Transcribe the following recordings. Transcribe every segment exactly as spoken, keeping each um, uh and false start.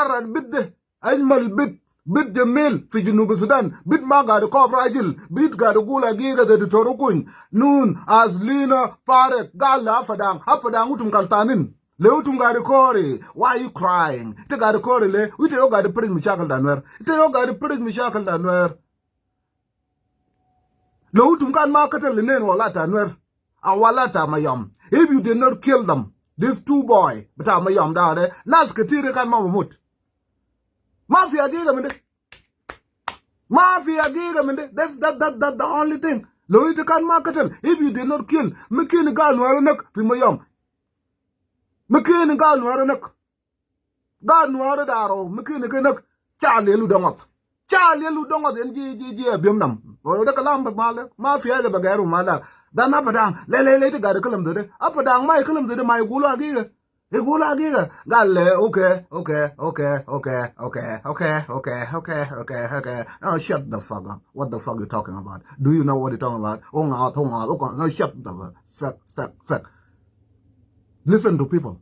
Arad bit de. Ajmal bit. Bit jamil fi Junub Sudan. Bit ma gad kof rajil. Bit gad gul hagiga de Doctor Okuny. Nun, Aslina, Farek, gal la Apadang. Apadang utum galtanin. Le utum gad kore. Why are you crying? Ita gad kore le. Ita yo gad prij mushakil ta Nuer. Ita yo gad prij mushakil ta Nuer. Lo utum kan ma katal nen wala ta Nuer. Awala ta Mayom. If you did not kill them, these two boy, bita Mayom da de, nas katir kan ma bamut. Ma fi hagiga min de. Ma fi hagiga min de. That's, that, that, that the only thing. Lo ita kan ma katal. If you did not kill, mi kini gal Nuer nak fi Mayom. Mi kini gal Nuer nak. Gal Nuer daro, mi kini kini nak. Chal yelu dongot. Chal yelu dongot, yen ji, ji, ji, abiyam nam. Wala da kalam bag mala. Ma fi haja bagaru mala. Da na Apadang. Le, le, le, ita gad kalam de. Apadang ma kalam de, ma yagulu hagiga. Yagulu hagiga. Gal le, okay, okay, okay, okay, okay, okay, okay, okay, okay, okay. No, shut the fuck up. What the fuck you talking about? Do you know what you talking about? Hung out, hung out, hung out. No, shut the fuck. Suck, suck, suck. Listen to people.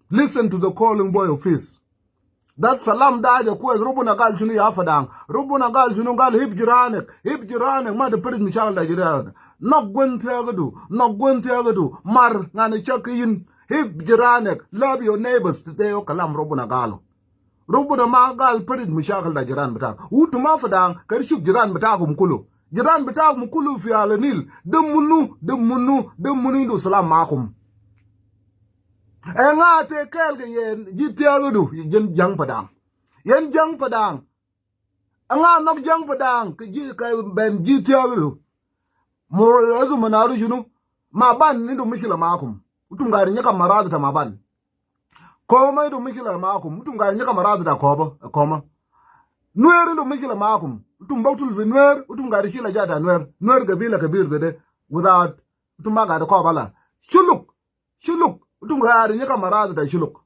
Listen to the calling boy of peace. That salam da haja kwes, Rabuna gal shunu ya Apadang. Rabuna gal shunu, gal hib jiranek. Hib jiranek, ma ta prij mushakil ta jiranek. Nok gwen tiagadu, nok gwen tiagadu. Mar, ngani shak yin. Hib jiranek, love your neighbors. De yo kalam Rabuna galo. Rabuna ma gal prij mushakil ta jiran bitak. Utum Apadang, kari shuf jiran bitakum kulu. Jiran bitakum kulu fi Ala Nil. De munu, de munu, de munu indu salam makum. Enga te kel ke yen, ji tiagadu, yen jang Padang. Yen jang Padang. Enga nok jang Padang, ke ji ke ben ji tiagadu. Moro azu manaru shunu. Maban indu mishkila makum. Utum gad nyaka marad ta Maban. Koma indu mishkila makum. Utum gad nyaka marad ta Koba, Koma. Nuer indu mishkila makum. Utum baktul fi Nuer, utum gad shila jata Nuer. Nuer gabila kabir zede. Without, utum ma gad Koba la. Shuluk. Shuluk. Utum gad nyaka marad ta Shuluk.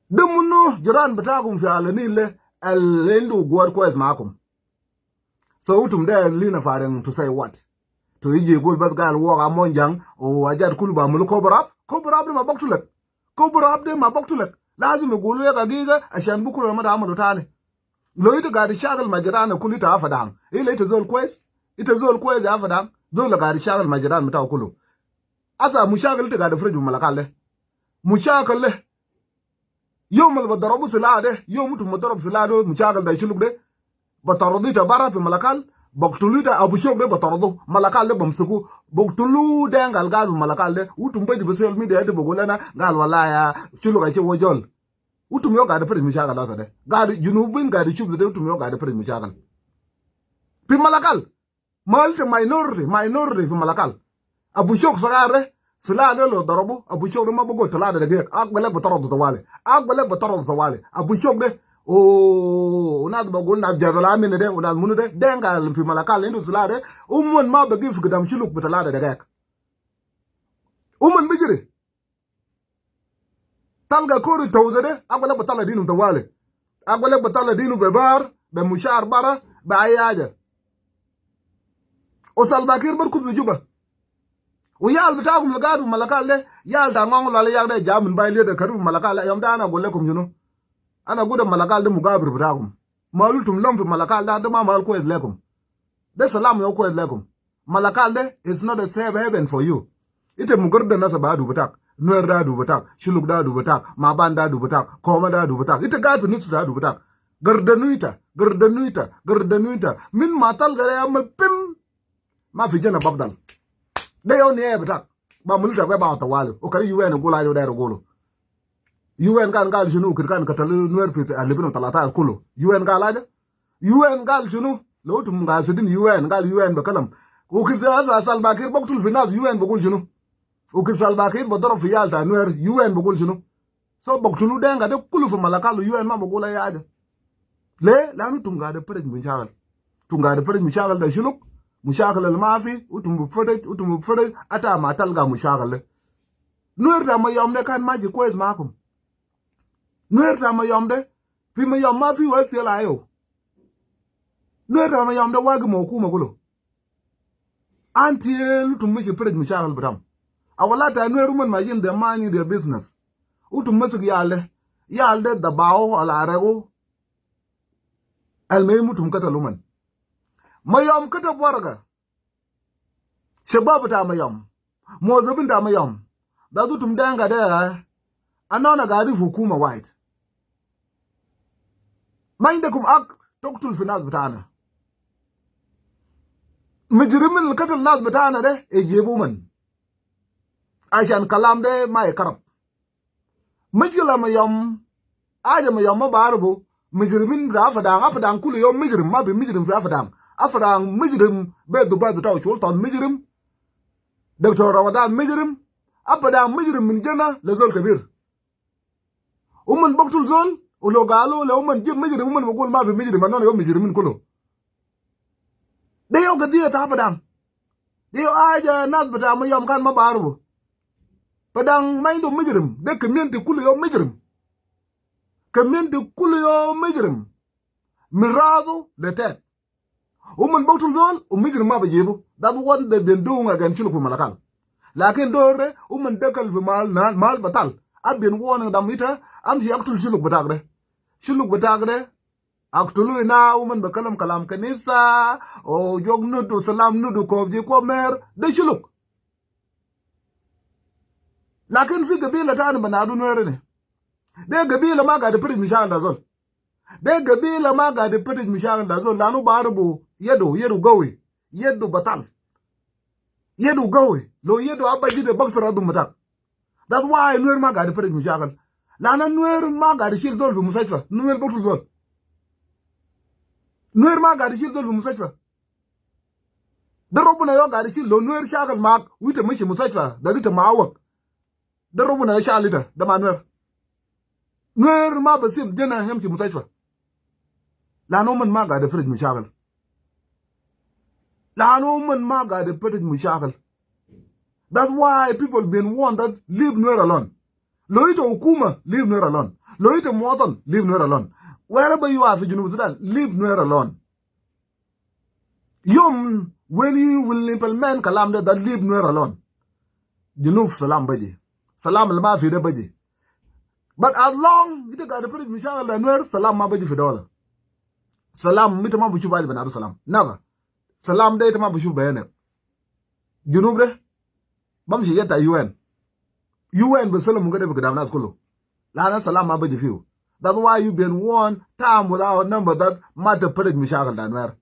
De munu jiran bitakum fi Ala Nil le, al indu gwad kwes makum. So utum de lina faring to say what? To iji gul bas gal woga monjang, o ajat kulu bamulu cover up? Cover up de ma baktulek. Cover up de ma baktulek. Lazim igulu lek hagiga, ashan bukulu ma da amalu tani. Lo ita gad shakal ma jiran kulu ita Apadang. Ila ita zol kwes? Ita zol kwes ya Apadang? Zol gad shakal ma jiran bita kulu. Asa mushakil ita gad prij fi Malakal de. Mushakil de. Yom al badarabu sila de, yom utum badarab sila de, mushakil ta Shuluk de. Bataradu ita bara fi Malakal, baktulu ita Abu Shok de bataradu, Malakal de bamsuku, baktulu Denga al gad fi Malakal de, utum baji fi social media ita bugul lena, gal wala ya, Shuluk ache wajol. Utum yo gad prij mushakil asa de. Gad Junubin gad shuf de, utum yo gad prij mushakil. Fi Malakal. Mal ita minority, minority fi Malakal. Abu Shok sagar de, sila de lo darabu, Abu Shok de ma bugul talata dagig. Agwal lek bataradu tawali. Agwal lek bataradu tawali. Abu Shok de, o, nas bugul nas Jazal Amin de, o nas munu de, Denga fi Malakal, indu sila de, uman ma bigif gidam Shuluk bi talata dagig. Uman bijiri. Talga kori tawza de, agwal lek batala dinu tawali. Agwal lek batala dinu be bar, be mushar bara, be ay haja. O Salva Kiir barkut fi Juba. O yal bitakum al gad fi Malakal de, yal ta Ngong Lale yak de ja min bai liya de karu fi Malakal, yom de ana gul lekum shunu. Ana gul de Malakal de mugabir bitakum. Malu utum lom fi Malakal de, de ma mal kwes lekum. De salam yo kwes lekum. Malakal de is not a safe haven for you. Ita mugarda nas ba adu bitak. Nuer da adu bitak. Shuluk da adu bitak. Maban da adu bitak. Koma da adu bitak. Ita gad fi nus da adu bitak. Gardanu ita. Gardanu ita. Gardanu ita. Min ma talga de amal pim. Ma fi jana babdal. De yo niya bitak. Ba muluta be ba tawali. O kari U N gula yo de gulu. U N kan gal shunu kir kan katalu Nuer fi alfin u talata kulu. U N gal haja? U N gal shunu? Lo utum gasidin U N, gal U N be kalam. U kir sa Salva Kiir baktul fi nas, U N bugul shunu? U kir Salva Kiir badarab fi yal ta Nuer, U N bugul shunu? So baktulu Denga de kulu fi Malakal, U N ma bugul ay haja. Le, lanu utum gad prij mushakil. Utum gad prij mushakil ta Shuluk, mushakil al mafi, utum bi prij, utum bi prij, ata ma talga mushakil de. Nuer ta Mayom de kan maji kwes makum. Nuer ta Mayom de, fi Mayom mafi wa S P L A I O. Nuer ta Mayom de wagi ma hukuma kulu. Until utum mishi prij mushakil bitam. Awala ta Nuer uman majin de minding their business. Utum masik yal de. Yal de dabahu ala regu. Al muhim utum katalu uman. Mayom katab warga. Shabab bita Mayom. Muwazzafin bita Mayom. Datu utum Dinka de, eh. Anina gaidin fi hukuma wahid. Ma indakum hag tagtul fi nas bitana. Mujrimin al katal nas bitana de, ijibu uman. Ashan kalam de ma ikarab. Mushkila Mayom, haja Mayom ma barifu, mujrimin bita Apadang, Apadang kulu yom mujrim, ma fi mujrim fi Apadang. Apadang mujrim be dubat bitau shulta mujrim. Doktor Ramadan mujrim. Apadang mujrim min jana le zol kebir. Uman biktul zol, u lo galu le uman jib mujrim, uman bigul ma fi mujrim, anina yom mujrimin kulu. De yom gadiya ta Apadang. De yom haja nas bita Mayom kan ma barifu. Padang ma indu mujrim, de community kulu yom mujrim. Community kulu yom mujrim. Min rasu le tet. Uman biktul zol, u mujrim ma bijibu. That's what they've been doing against Shuluk fi Malakal. Lakin dor de, uman dakal fi mal, na, mal batal. I've been warning them ita, amshi aktul Shuluk bitak de. Shuluk bitak de, aktulu hina, uman bikalam kalam kanisa, u jog nudu, salam nudu, kobji komer, de Shuluk. Lakin fi gabila tani banadu Nuer ini. De gabila ma gaid ifatij mushakil ta zol. De gabila ma gaid ifatij mushakil ta zol. Lanu barifu yadu, yadu gawi, yadu batal. Yadu gawi. Lo yadu abaji de baksar adum bitak. That's why Nuer ma gaid ifatij mushakil. Lanu Nuer ma gaid ishil zol fi mustashfa. Nuer biktul zol. Nuer ma gaid ishil zol fi mustashfa. De Rabbuna yau gaid ishil lo Nuer shakal maak, wa ita mashi mustashfa, de ita ma awak. De Rabbuna yau shal ita, de ma Nuer. Nuer ma bisib jana yamshi mustashfa. Lanu uman ma gaid ifatij mushakil. Lanu uman ma gaid ifatij mushakil. That's why people been warned that leave Nuer alone. Lo ita hukuma, leave Nuer alone. Lo ita muwatin, leave Nuer alone. Wherever you are fi Junub Sudan, leave Nuer alone. Yom when you will implement kalam de, that leave Nuer alone. Junub salam baji. Salam al ma fi de baji. But as long ita gaid ifatij mushakil ta Nuer, salam ma baji fi dola. Salam, ita ma bishuf haja banadu salam. Never. Salam de ita ma bishuf bainak. Junub de, bamshi yet ta U N. U N bi salam kede fi gidam nas kulu. Lanu salam ma baji fiu. That's why you been warned time without number that ma tifatij mushakil ta Nuer.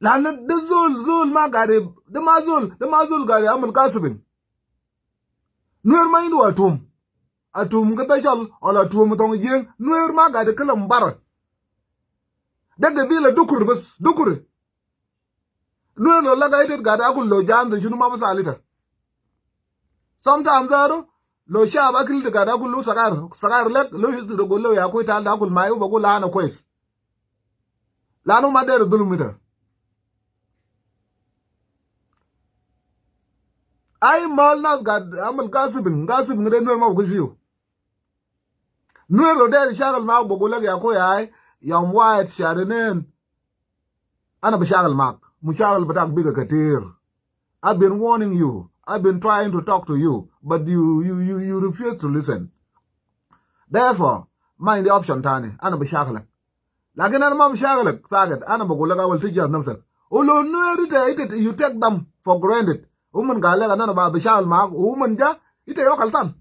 Lanu de zol, zol ma gaid, de ma zol, de ma zol gaid amal gossiping. Nuer ma indu atum. Atum kede shal, wala atum tong jeng. Nuer ma gaid kalam bara. De gabila dukur bas, dukur. Nuer lo laga itet gaid akul lo jan de shunu ma bisal ita. Sometimes zatu, lo shab akil ita gaid akul lo sagair, sagair lek, lo shit de gul lo ya akui tal de akul mai, u bigul ana kwes. Lanu ma der dulum ita. Ai mal nas gaid amal gossiping, gossiping de Nuer ma bigul fiu. Nuer lo der shakal maak bigul lek ya akui ai, yom wahid shahar itnin. Ana bishakil maak. Mushakil bitak biga ketir. I've been warning you. I've been trying to talk to you. But you, you, you, you refuse to listen. Therefore, ma indi option tani. Ana bishakilek. Lakin ana ma bishakilek. Sakit. Ana bigul lek awal tijaz nafsak. U lo Nuer ita, ita, you take them for granted. Uman gal lek ana ba bishakil maak. Uman ja, ita yau galtan.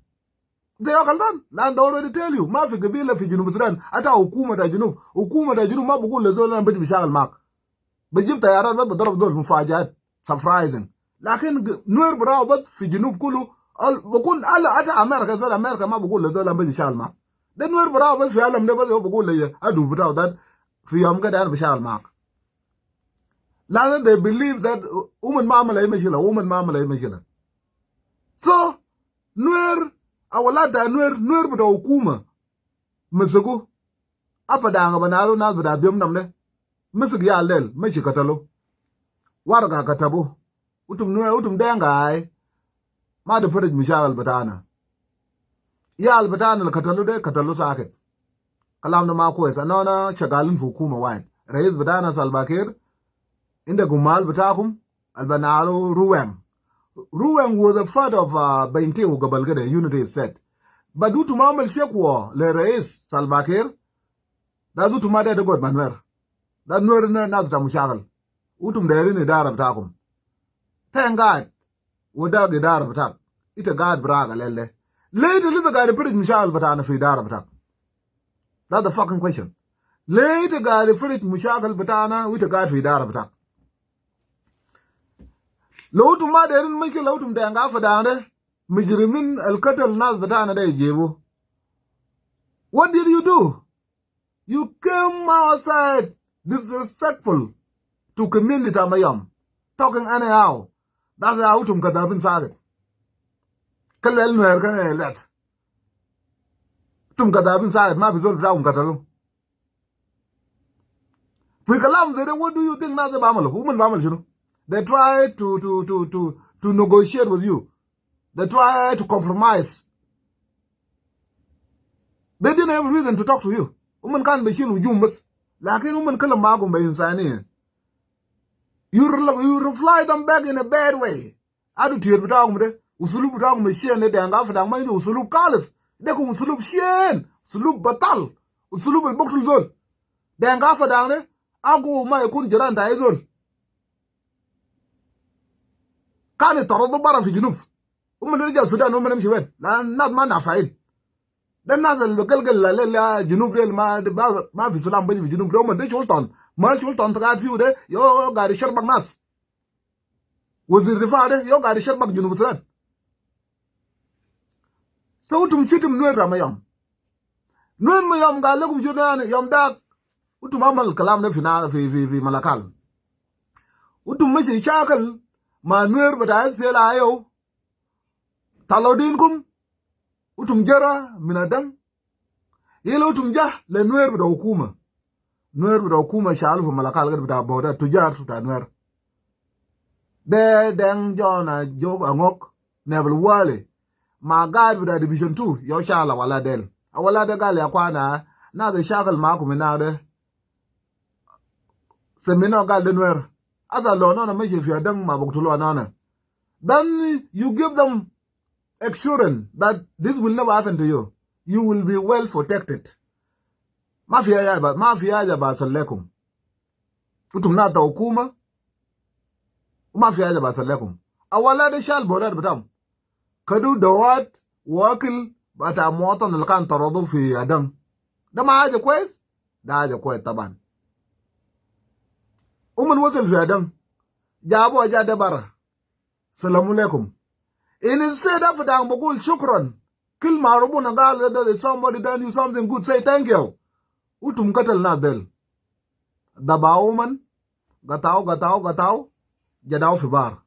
Ita yau galtan. Lanu they already tell you. Ma fi gabila fi Junub Sudan. Ata hukuma ta Junub. Hukuma ta Junub ma bigul le zol ana baji bishakil maak. Bijib tayarat bas bidarab zol mufajaat. Surprising. Lakin g-, Nuer biraw bas fi Junub kulu. Al-, bikun al-, ata America, zol America ma bigul le zol ana baji bishakil maak. De Nuer biraw bas fi alam de bas yau bigul le ya adu bitau that fi yom kede ana bishakil maak. Lanu they believe that, uh, uman ma amal ai mushkila, uman ma amal ai mushkila. So, Nuer, awlad ta Nuer, Nuer bita hukuma. Misigu. Apadang banadu nas bita Biam Nam de. Misig yal del, mashi katalu. Warga katabu. Utum Nuer, utum Dinka ai. Ma tifatij mushakil bitana. Yal bitana al katalu de, katalu sakit. Kalam de ma kwes. Anina shagalin fi hukuma wahid. Rais bitana Salva Kiir. Indakum mal bitakum. Al banadu Ruweng. Ruweng was a part of, uh, Bentiu gabal kede, Unity State. But utum amal shakwa le Rais Salva Kiir. That utum ma dairu tagod ma Nuer. That Nuer na, na ta mushakil. Utum dairin idara bitakum. Thank God. Wa da idara bitak. Ita gaid baraga lele. Le ita lisa gaid pirit mushakil bitana fi idara bitak. That's the fucking question. Le ita gaid pirit mushakil bitana, wa ita gaid fi idara bitak. Lo utum ma dairin mushkila, utum denga fadang de. Mujrimin al katal nas bitana de jibu. What did you do? You came outside disrespectful to community ta Mayom, talking anyhow. That's how utum kadabin sakit. Kal el Nuer kan elat. Utum kadabin sakit, ma fi zol bitakum katalu. Fi kalam zede, what do you think nas de bamalu? Uman bamal shunu? They try to, to, to, to, to negotiate with you. They try to compromise. They didn't have a reason to talk to you. Uman kan bishil hujum bas. Lakin uman kalam magum be insaniya. You, re- you reply them back in a bad way. Attitude bitakum de, usulub bitakum de shen de, denga fadang ma indu usulub kalis. De kum usulub shen, usulub batal, usulub al buktul zol. Denga fadang de, agu ma yakun jiran ta zol. Kan itaradu bara fi Junub. Uman de ja Sudan, uman de mishi wen. La nas ma nafain. De nas al galgal la, la, la Junub de ma, ma, ma fi salam baji fi Junub de, uman de shultan. Ma shultan ta gaid fiu de, yo gaid sharbak nas. Wazir difa de, yo gaid sharbak Junub Sudan. So utum shitim Nuer ta Mayom. Nuer Mayom gal lekum shunu yani, yom dak. Utum amal kalam de fi na, fi, fi, fi Malakal. Utum mashi shakil ma Nuer bita SPLA-IO. Talo dinkum, utum jara min Adang. Yala utum ja le Nuer bita hukuma. Nuer bita hukuma shalu fi Malakal gad bita boda tujar bita Nuer. De Deng John Ajok Angok, Nebel Wale. Ma gaid bita Division two, yo shala wala del. A wala de gal ya kwana, na de shakil makum ina de. Semino gal de Nuer. Asa lo nona mashi fi Adang ma buktulu nona. Then you give them assurance that this will never happen to you. You will be well protected. Ma fi haja ba, ma fi haja ba asal lekum. Utum nas ta hukuma. Ma fi haja ba asal lekum. A wala de shal bolad bitam. Kadu dawat wa akil bita muwatin al kan taradu fi Adang. De ma haja kwes? De haja kwes taban. Uman wasal fi Adang. Jabu haja de bara. Salamu alaikum. Instead of dang bagul shukran. Kilma Rabuna gal, that if somebody done you something good, say thank you. Utum katal nas del. Dabau uman, gatau, gatau, gatau, jadau fi bar.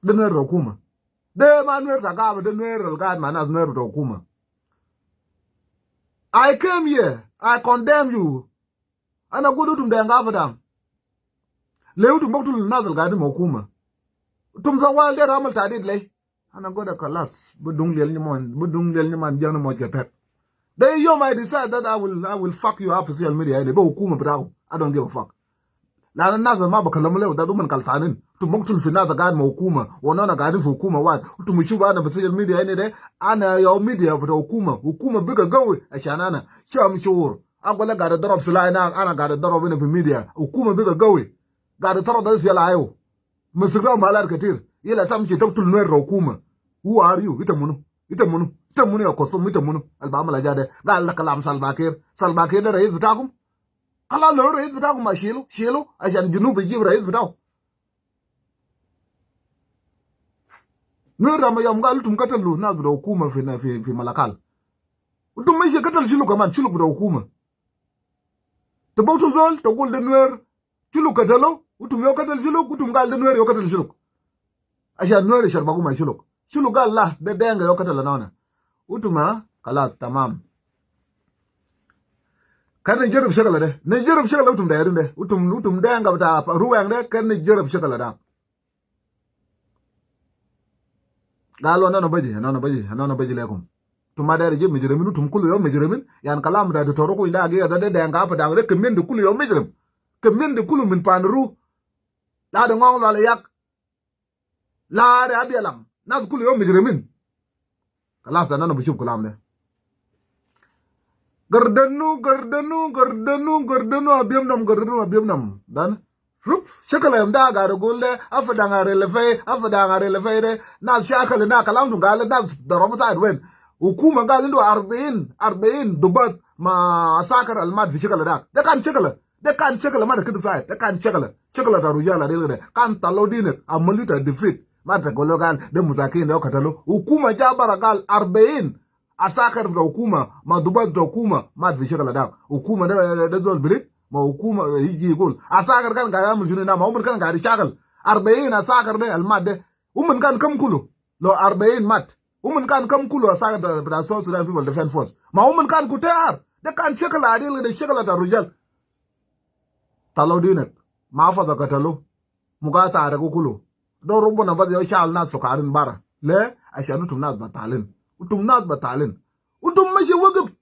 De Nuer ta hukuma. De ma Nuer ta gaba, de Nuer al gaid ma nas Nuer ta hukuma. I came here, I condemn you. Ana gud utum denga fadang. Le utum baktul nas al gaidin ma hukuma. Utum zawal de amal tadid le. Ana gud kalas. Budung lel ni mon, budung lel ni man jang ni mon ke pek. De yom I decide that I will, I will fuck you up social media ini. Be hukuma bitakum. I don't give a fuck. La ana nas ma bakalamu le, da uman kaltanin. Utum baktul fi nas gaid ma hukuma. Wa nona gaidin fi hukuma wahid. Utum shufu ana fi social media ini de. Ana yau media bita hukuma. Hukuma biga gawi. Ashan ana. Sham shur. Agwal gaid darab silah ina, ana gaid darab ina fi media. Hukuma biga gawi. Gaid taradu SPLA-IO. Masik mahalat ketir. Yala tamshi tabtul Nuer ta hukuma. Who are you? Ita munu? Ita munu? Ita munu ya Kusum? Ita munu? Al bamal haja de. Gal kalam Salva Kiir. Salva Kiir de rais bitakum. Kalas lo rais bitakum ma shilu. Shilu. Ashan Junub yijib rais bitau. Nuer ta Mayom gal utum katalu nas bita hukuma fi, fi, fi Malakal. Utum mashi katal Shuluk kaman, Shuluk bita hukuma. Ita baktul zol, ta gul de Nuer, Shuluk katalu, utum yo katal Shuluk, utum gal de Nuer yo katal Shuluk. Ashan Nuer sharbagu ma Shuluk. Shuluk gal la, de Denga yo katal nona. Utum ma, kalas, tamam. Kan najarib shakal de. Najarib shakal utum dairin de. Utum, utum Denga bita Ruweng de, kan najarib shakal de. Galu ana baji, ana baji, ana baji lekum. Utum ma dairu jib mujrimin, utum kulu yom mujrimin. Yan kalam bita Doctor Ruku inda agiga de Denga fadang de, kemmin de kulu yom mujrim. Kemmin de kulu min Panuru. La de Ngong, la de Yak. La de Abialang. Nas kulu yom mujrimin. Kalas, da nana bishuf kalam de. Gardanu, gardanu, gardanu, gardanu, abiyem nam, gardanu, abiyem nam. Dan, rup, shakal em da gari gul de, afadang are lefei, afadang are lefei de. Nas shakal na kalam tun gal, nas darabu said wen. Hukuma gal indu arbain, arbain dubat ma asakar al mat fi shakal da. De kan shakal, de kan shakal ma da kidib said, de kan shakal. Shakal ta rujal adil de. Kan talo dinek, amalu ta defeat. Ma ta gulu gal, de musakin de katalu. Hukuma ja bara gal arbain asakar bita hukuma, ma dubat bita hukuma, mat fi shakal da. Hukuma de, de zol birit, ma hukuma, eh, yiji yagul. Asakar kan gari amul shunu na, ma uman kan gari shakal. Arbain asakar de, al mat de. Uman kan kam kulu, lo arbain mat. Uman kan kam kulu asakar bita, bita South Sudan People Defense Force. Ma uman kan kutar, de kan shakal adil de shakal ta rujal. Talo dinek, ma fada katalu. Muga tare ku kulu. Do rubuna bas yo shal nas sukarin bara. Le, ashan utum nas batalin. Utum nas batalin. Utum mashi wagif.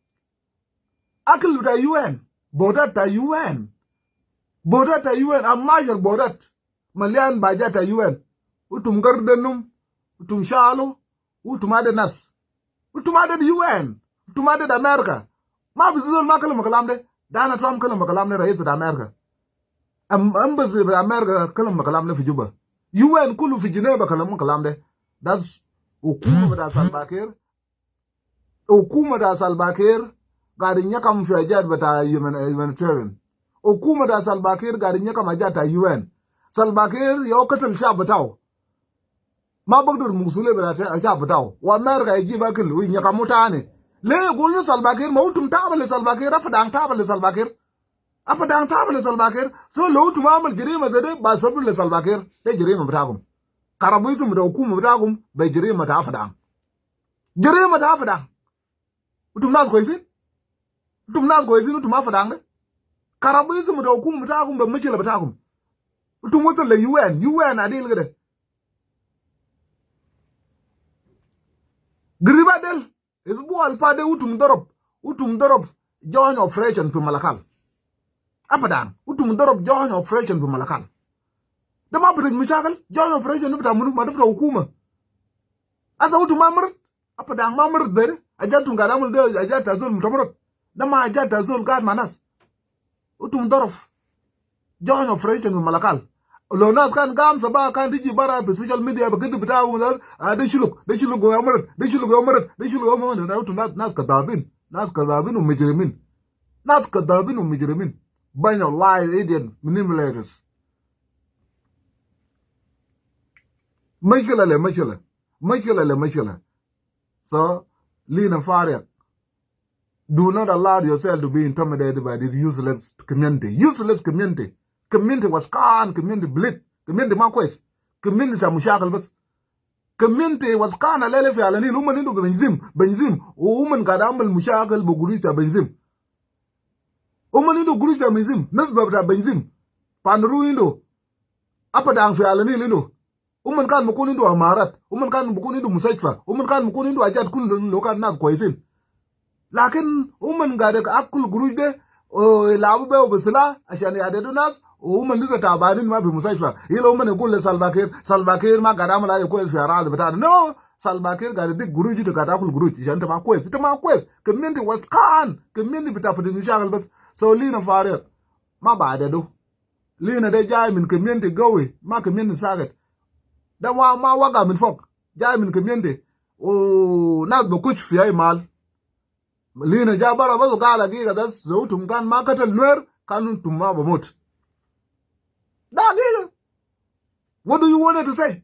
Akil bita U N. Bodat ta U N. Bodat ta U N. Amashar bodat. Malian baja ta U N. Utum gardanum. Utum shalu. Utum adad nas. Utum adad U N. Utum adad America. Ma fi zol ma kalam kalam de. Donald Trump kalam kalam de, rais bita America. Am, embassy bita America kalam kalam de fi Juba. U N kulu fi Geneva kalam kalam de. Das hukuma bita Salva Kiir. Hukuma bita Salva Kiir gari nyakam fi ajat bita human-, humanitarian. Hukuma bita Salva Kiir gari nyakam ajat ta U N. Salva Kiir yo katal shab bitau. Ma bagdar musuliya bita shab bitau. Wa America yajib akil, u nyakamu tani. Le gulu Salva Kiir, ma utum taba le Salva Kiir, afadang taba le Salva Kiir. Afadang taba le Salva Kiir. So lo utum amal jarima zede, ba sabab le Salva Kiir. De jarima bitakum. Karabu isum bita hukuma bitakum be jarima ta afadang. Jarima ta afadang. Utum nas kwesin? Utum nas kwesin, utum afadang de. Karabu isum bita hukuma bitakum be mashkila bitakum. Utum wasal le U N, U N adil kede. Giriba del, isbu al fade utum darab, utum darab joint operation fi Malakal. Afadang, utum darab joint operation fi Malakal. De ma bita mushakil, joint operation bita munu, ma de bita hukuma. Asa utum ma marat, afadang ma marat de, ajat utum gad amul de, ajat ta zol mutamarat. De ma ajat ta zol gad ma nas. Utum darab joint operation fi Malakal. Lo nas kan gam saba kan tiji bara fi social media be kede bita umu dar, ah, de shuluk, de shuluk ya marat, de shuluk ya marat, de shuluk ya marat. Na utum nas, nas kadabin, nas kadabin u mujrimin. Nas kadabin u mujrimin. Bunch of lie, idiot, manipulators. Mashkila le mashkila. Mashkila le mashkila. So, lina farik. Do not allow yourself to be intimidated by this useless community. Useless community. Community waskan, community bilit. Community ma kwes. Community ta mushakil bas. Community waskan, alele fi Al Nil. Uman indu benzin, benzin. Uman gad amul mushakil be guruj ta benzin. Uman indu guruj ta benzin. Nisba bita benzin. Panru indu. Afadang fi Al Nil indu. Uman kan bukun indu amarat, uman kan bukun indu mustashfa, uman kan bukun indu ajat kulu lo kan nas kwesin. Lakin uman gad akul guruj de, o, labu be u be sila, ashan yadedu nas, o, uman lisa tabanin ma fi mustashfa. Ila uman yagul le Salva Kiir, Salva Kiir ma gad amul aja kwes fi aradi bitana. No, Salva Kiir gad yadik guruj, ita gad akul guruj, ashan ita ma kwes, ita ma kwes. Community waskan, community bita fadi mushakil bas. So lina farik, ma badedu. Lina de jai min community gawi, ma community sakit. De wa ma waga min fok, jai min community. U nas be kush fi ai mal. Lina ja bara bas gal agiga, das lo utum kan ma katal Nuer, kan utum ma be mut. De agiga. What do you want to say?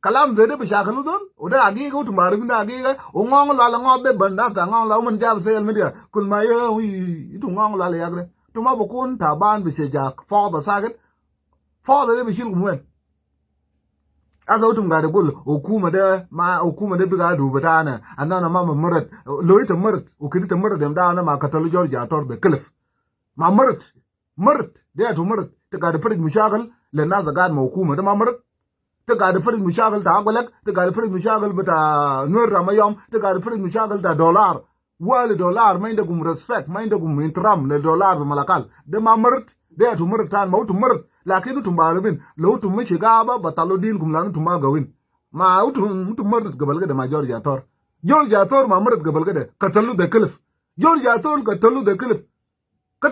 Kalam zede bi shakil zol, u de agiga, utum arifin de agiga. U Ngong Lwal, Ngong de banda ta Ngong Lwal, uman ja fi social media. Kul ma ye, wi, itum Ngong Lwal yagre. Itum ma bukun taban bi shajak fada sakit. Fada de bi shilkum wen? Asa utum gad gul, hukuma de, ma, hukuma de bi gad du bitana. Ana na ma, ma marat, lo ita marat, u kede ita marat dem da ana ma katalu George Ator be kilif. Ma marat. Marat, de atu marat, ita gad farij mushakil le nas gad ma hukuma, de ma marat. Ita gad farij mushakil ta Agwelek, ita gad farij mushakil bita Nuer ta Mayom, ita gad farij mushakil ta Dolar. Wali Dolar, ma indakum respect, ma indakum ihtiram le Dolar fi Malakal. De ma marat, de atu marat tan, ma utum marat, lakin utum baribin, lo utum mashi gaba, batalu dinkum lanu utum ma gawin. Ma utum, utum marat gabal kede ma George Ator. Zol ja thor ma meret ga balgade, katalo de kilif. Zol ja thor katalo de kilif.